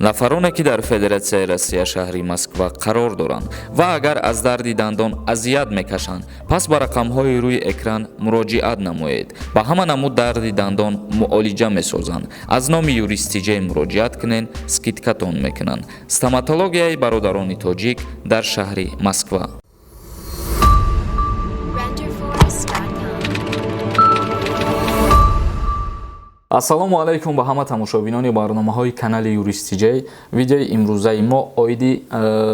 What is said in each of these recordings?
Нафароне, ки дар Федератсияи Россия, шаҳри Москва қарор доранд ва агар аз дарди дандон азият мекашанд, пас ба рақамҳои рӯи экран муроҷиат намоед. Ба ҳама намуд дарди дандон муолиҷа месозанд. Аз номи Юристиҷей муроҷиат кунед, скидка тон мекунанд. Стоматологияи бародарони тоҷик дар шаҳри Москва. Renderforest.com. Ассалому алайкум ба ҳама тамошобинони барномаҳои канали Юристиҷей. Видеои имрӯзаи мо оиди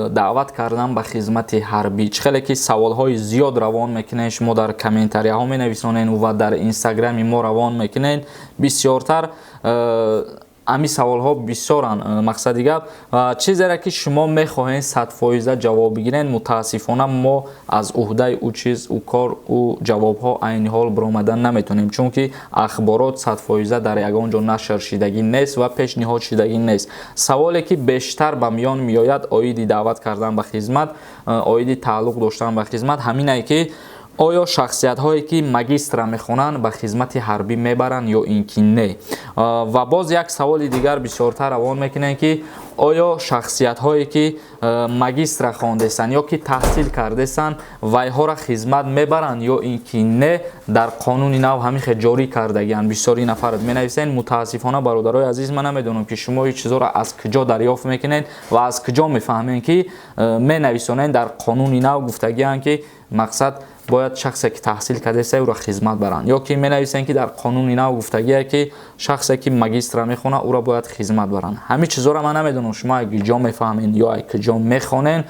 даъват кардан ба хизмати ҳарбӣ. Чӣ хеле ки саволҳои зиёд равон мекунед, шумо дар комментарияҳо менависонед ва дар Инстаграми мо равон мекунед бисёртар. Ҳамин саволҳо бисёранд. Мақсади гап, чизере ки шумо мехоҳед 100% ҷавоб бигиред, мутаассифона, мо аз уҳдаи ӯ чиз, ӯ кор, ӯ ҷавобҳо айни ҳол баромадан наметонем, чунки ахборот 100% дар ягон ҷо нашр шидагӣ нест ва пешниҳод шидагӣ нест. Саволе ки бештар ба миён меояд оиди даъват кардан ба хизмат, оиди тааллуқ доштан ба хизмат, ҳаминае, ки оё шахсиятҳое, ки магистра мехонанд, ба хизмати ҳарбӣ мебаранд ё ин ки не. Ва боз як саволи дигар бисёртар равон мекунем, ки оё шахсиятҳое, ки магистра хондестанд ё ки таҳсил кардестанд, вайҳоро хизмат мебаранд ё ин ки не, дар қонуни нав ҳамин хел ҷорӣ кардагианд. Бисёри нафар менависед. Мутаассифона, бародарои азиз, ман намедонам, ки шумо ин чизҳоро аз куҷо дарёфт мекунед ва аз куҷо мефаҳмед, ки менависонед, дар қонуни нав гуфтагианд, ки мақсад бояд шахсе, ки таҳсил кардааст, ӯро хизмат баранд, ё ки менависанд, ки дар қонуни нав гуфтагие, ки шахсе, ки магистра мехонад, ӯро бояд хизмат баранд. Ҳамин чизҳоро ман намедонам, шумо аз куҷо мефаҳмед ё аз куҷо мехонед.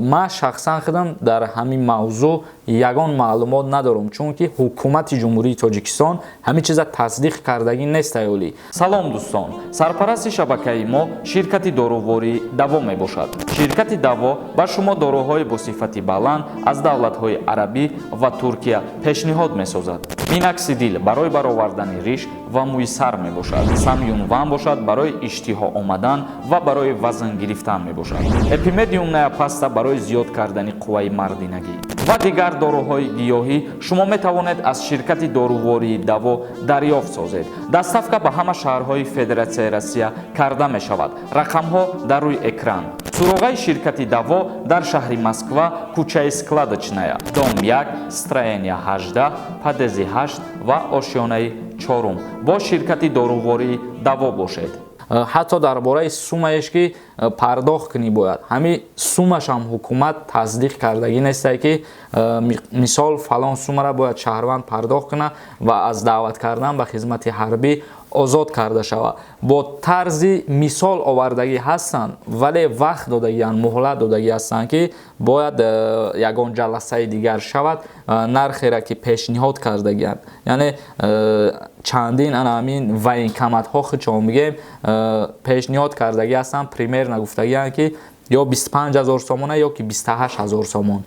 Ман шахсан худам дар ҳамин мавзӯъ ягон маълумот надорам, чунки ҳукумати Ҷумҳурии Тоҷикистон ҳамин чиза тасдиқ кардагӣ нест аёлӣ. Салом, дӯстон! Сарпарасти шабакаи мо ширкати дорувории Даво мебошад. Ширкати Даво ба шумо доруҳои бо сифати баланд аз давлатҳои арабӣ ва Туркия пешниҳод месозад. Миноксидил барои баровардани риш ва мӯи сар мебошад, Самюнван бошад, барои иштиҳо омадан ва барои вазн гирифтан мебошад, Эпимедиумная паста барои зиёд кардани қувваи мардинагӣ ва дигар доруҳои гиёҳӣ шумо метавонед аз ширкати дорувории Даво дарёфт созед. Доставка ба ҳама шаҳрҳои Федератсияи Россия карда мешавад. Рақамҳо дар рӯи экран. Суроғаи ширкати Даво дар шаҳри Москва, кӯчаи Складочная, дом 1, строение 18, подъезд и 8 ва ошёнаи чорум. Бо ширкати дорувории Даво бошед. Ҳатто дар бораи суммаеш, ки пардохт кунӣ бояд, ҳамин суммашам ҳукумат тасдиқ кардагӣ нестае, ки мисол фалон суммаро бояд шаҳрванд пардохт кунад ва аз даъват кардан ба хизмати ҳарбӣ озод карда шавад. Бо тарзи мисол овардагӣ ҳастанд, вале вақт додагианд, муҳлат додагӣ ҳастанд, ки бояд ягон ҷаласаи дигар шавад. Нархеро, ки пешниҳод кардагианд, яъне чандин ана ҳамин военкоматҳо худшон мегӯем, пешниҳод кардагӣ ҳастанд, примерно гуфтагианд, ки ё 25 000 сомона ё ки 28 000 сомон.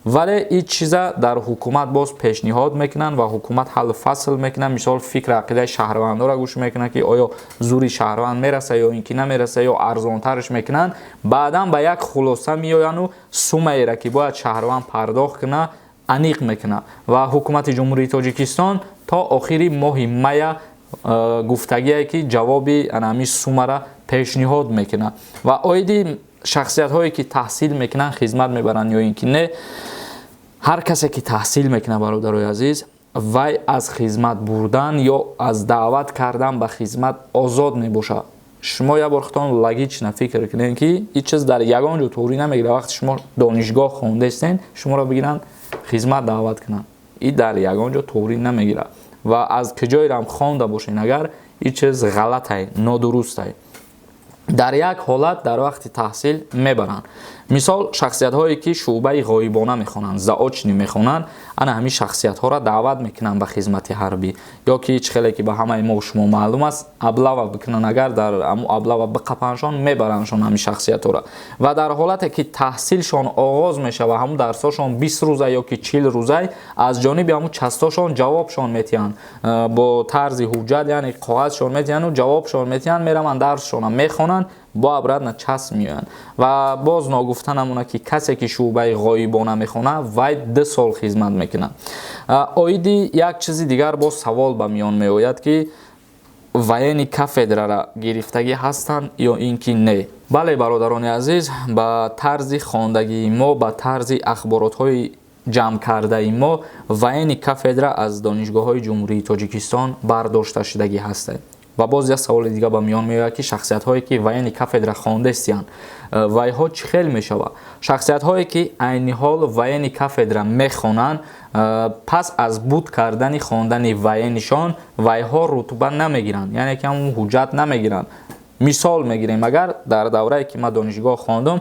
Вале ин чиза дар ҳукумат боз пешниҳод мекунанд ва ҳукумат ҳаллу фасл мекунад. Мисол, фикр ақидаи шаҳрвандоро гӯш мекунад, ки оё зури шаҳрванд мераса ё ин ки намераса, ё арзонтарш мекунанд. Баъдан ба як хулоса меоянду суммаеро, ки бояд шаҳрванд пардохт кунад, аниқ мекунад. Ва ҳукумати Ҷумҳурии Тоҷикистон то охири моҳи мая гуфтагие, ки ҷавоби ҳамин суммара пешниҳод мекунад. Ва оиди шахсиятҳое, ки таҳсил мекунанд, хизмат мебаранд ё ин ки не, ҳар касе, ки таҳсил мекунад, бародарои азиз, вай аз хизмат бурдан ё аз даъват кардан ба хизмат озод мебошад. Шумо як бор худтон логично фикр кунед, ки ин чиз дар ягон ҷо туғрӣ намегирад. Вақте шумо донишгоҳ хондаистен, шуморо бигиранд, хизмат даъват кунанд, ин дар ягон ҷо туғрӣ намегирад. Ва аз куҷоеам хонда бошед агар, ин чиз ғалатай, нодурустай. Дар як ҳолат дар вақти таҳсил мебаранд. Мисол, шахсиятҳое, ки шӯъбаи ғоибона мехонанд, заочный мехонанд, ана ҳамин шахсиятҳоро даъват мекунанд ба хизмати ҳарбӣ ё ки чӣ хеле ки ба ҳамаи мо шумо маълум аст, облава бикунанд агар, дар ҳамун облава биқапаншон, мебарандшон ҳамин шахсиятҳоро. Ва дар ҳолате ки таҳсилшон оғоз мешавад, ҳамун дарсҳошон 20 рӯза ё ки 40 рӯза, аз ҷониби ҳамун частошон ҷавобшон метиҳанд бо тарзи ҳуҷҷат, яъне коғазшон метиҳанду ҷавобшон метиҳанд, мераванд, дарсшона мехонанд, бо обратно часть меоянд. Ва боз ногуфта намонад, ки касе, ки шӯъбаи ғоибона мехонад, вай 2 сол хизмат мекунад. Оиди як чизи дигар боз савол ба миён меояд, ки Военный кафедрара гирифтагӣ ҳастанд ё ин ки не. Бале, бародарони азиз, ба тарзи хондагии мо, ба тарзи ахборотҳои ҷамъкардаи мо, военный кафедра аз донишгоҳҳои Ҷумҳурии Тоҷикистон бардошта шудагӣ ҳастанд. Ва боз як саволи дига ба миён меояд, ки шахсиятҳое, ки военный кафедра хондестиянд, вайҳо чӣ хел мешавад? Шахсиятҳое, ки айни ҳол военный кафедра мехонанд, пас аз буд кардани хондани военныйшон вайҳо рутба намегиранд, яъне ки ҳамун ҳуҷҷат намегиранд. Мисол мегирем, агар дар даврае, ки ман донишгоҳ хондум,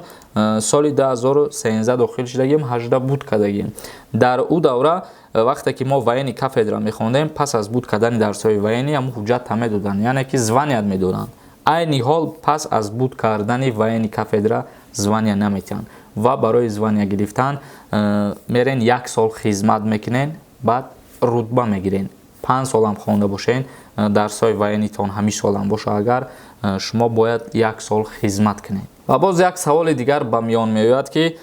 соли 2013 дохил шудагим, 18 буд кардагим. Дар ӯ давра, вақте ки мо военный кафедра мехондем, пас аз буд кардани дарсҳои военный ҳамун ҳуҷҷатта медоданд, яъне ки званият медоданд. Айни ҳол пас аз буд кардани военный кафедра звания наметиҳанд ва барои звания гирифтан мерен, як сол хизмат мекунен, баъд рутба мегирен. 5 солам хонда бошен, дарсҳои военныйтон ҳамин солам боша, агар шумо бояд як сол хизмат кунед. Ва боз як саволи дигар ба миён меояд, ки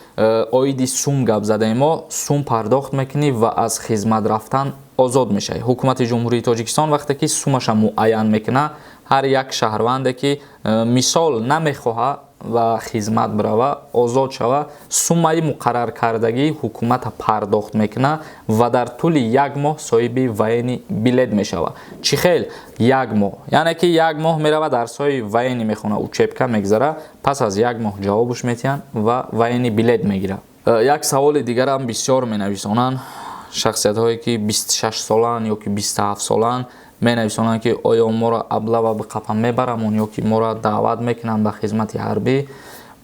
оиди сум гап задаем. Мо сум пардохт мекунӣ ва аз хизмат рафтан озод мешавӣ. Ҳукумати Ҷумҳурии Тоҷикистон вақте ки сумаша муайян мекунад, ҳар як шаҳрванде, ки мисол намехоҳад ва хизмат бирава, озод шава, суммаи муқарраркардагии ҳукумата пардохт мекунад ва дар тӯли як моҳ соҳиби военный билет мешавад. Чӣ хел як моҳ? Яъне ки як моҳ мерава, дарсҳои военный мехона, учебка мегзара, пас аз як моҳ ҷавобаш метиҳанд ва военный билет мегирад. Як саволи дигарам бисёр менависонанд шахсиятҳое, ки 26 солаанд ё ки 27 солаанд. Менависонанд, ки оё моро облава биқапа мебарамон ё ки моро даъват мекунанд ба хизмати ҳарбӣ?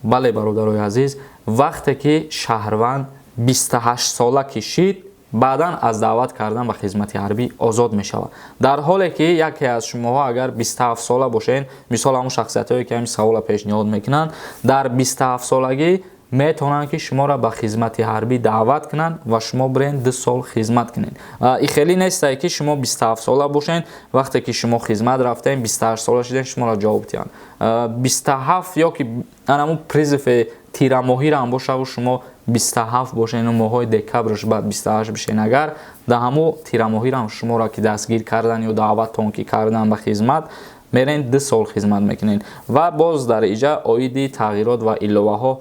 Бале, бародарои азиз, вақте ки шаҳрванд 28 сола кишид, баъдан аз даъват кардан ба хизмати ҳарбӣ озод мешавад. Дар ҳоле ки яке аз шумоҳо агар 27 сола бошед, мисол, ҳамон шахсиятҳое, ки ҳамин савола пешниҳод мекунанд, дар 27 солагӣ метавонанд, ки шуморо ба хизмати ҳарбӣ даъват кунанд ва шумо бирен, 2 сол хизмат кунед. И хеле нестае, ки шумо 27 сола бошед, вақте ки шумо хизмат рафтем, 28 сола шудем, шуморо ҷавоб диҳанд. 27 ё ки анамун призыви тирамоҳиро ҳам бошаву шумо 27 бошед, моҳҳои декабрш баъд 28 бишен, агар дар ҳамун тирамоҳиро ҳам шуморо ки дастгир кардан ё даъваттон ки кардан ба хизмат, мерен, 2 сол хизмат мекунед. Ва боз дар иҷа оиди тағйирот ва иловаҳо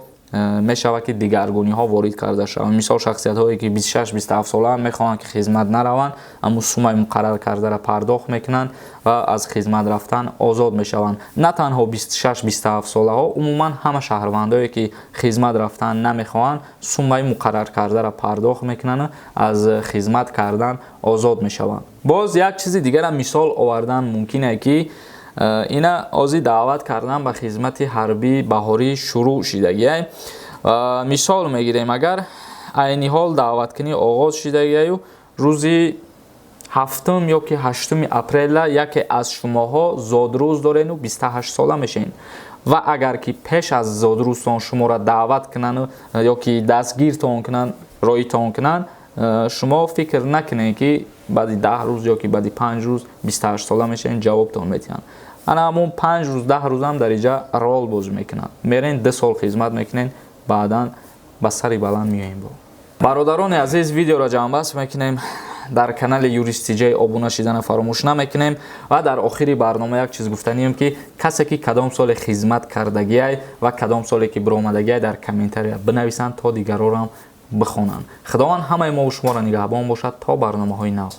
мешавад, ки дигаргуниҳо ворид карда шаванд. Мисол, шахсиятҳое, ки 26, 27 солаанд, мехоҳанд, ки хизмат нараванд, аммо суммаи муқаррар кардара пардохт мекунанд ва аз хизмат рафтан озод мешаванд. На танҳо 26, 27 солаҳо, умуман ҳама шаҳрвандое, ки хизмат рафтан намехоҳанд, суммаи муқаррар кардара пардохт мекунанд, аз хизмат кардан озод мешаванд. Боз як чизи дигарам мисол овардан мумкине, ки ина ози даъват кардан ба хизмати ҳарбии баҳорӣ шурӯъ шидагиай. Мисол мегирем, агар айни ҳол даъваткунӣ оғоз шидагиаю рӯзи 7-ум ё ки 8-уми апрела яке аз шумоҳо зодрӯз дорену 28 сола мешавед ва агар ки пеш аз зодрӯзтон шуморо даъват кунанд ё ки дастгиртон кунанд, роитон кунанд, шумо фикр накунед, ки баъди 10 рӯз ё ки баъди 5 рӯз 28 сола мешавед, ҷавобтон метиҳанд. Ана ҳамун 5 рӯз, 10 рӯзам дар иҷа рол бозӣ мекунанд. Мерен, 2 сол хизмат мекунед, баъдан ба сари баланд меоем. Бо бародарони азиз, видеоро ҷамъбаст мекунем. Дар канали Юрист Тиҷай обуна шидана фаромӯш намекунем. Ва дар охири барнома як чиз гуфтанием, ки касе, ки кадом соле хизмат кардагиай ва кадом соле ки биромадагиай, дар комментария бинависанд, то дигарорам бихонанд. Худованд ҳамаи мову шуморо нигаҳбон бошад. То барномаҳои нав.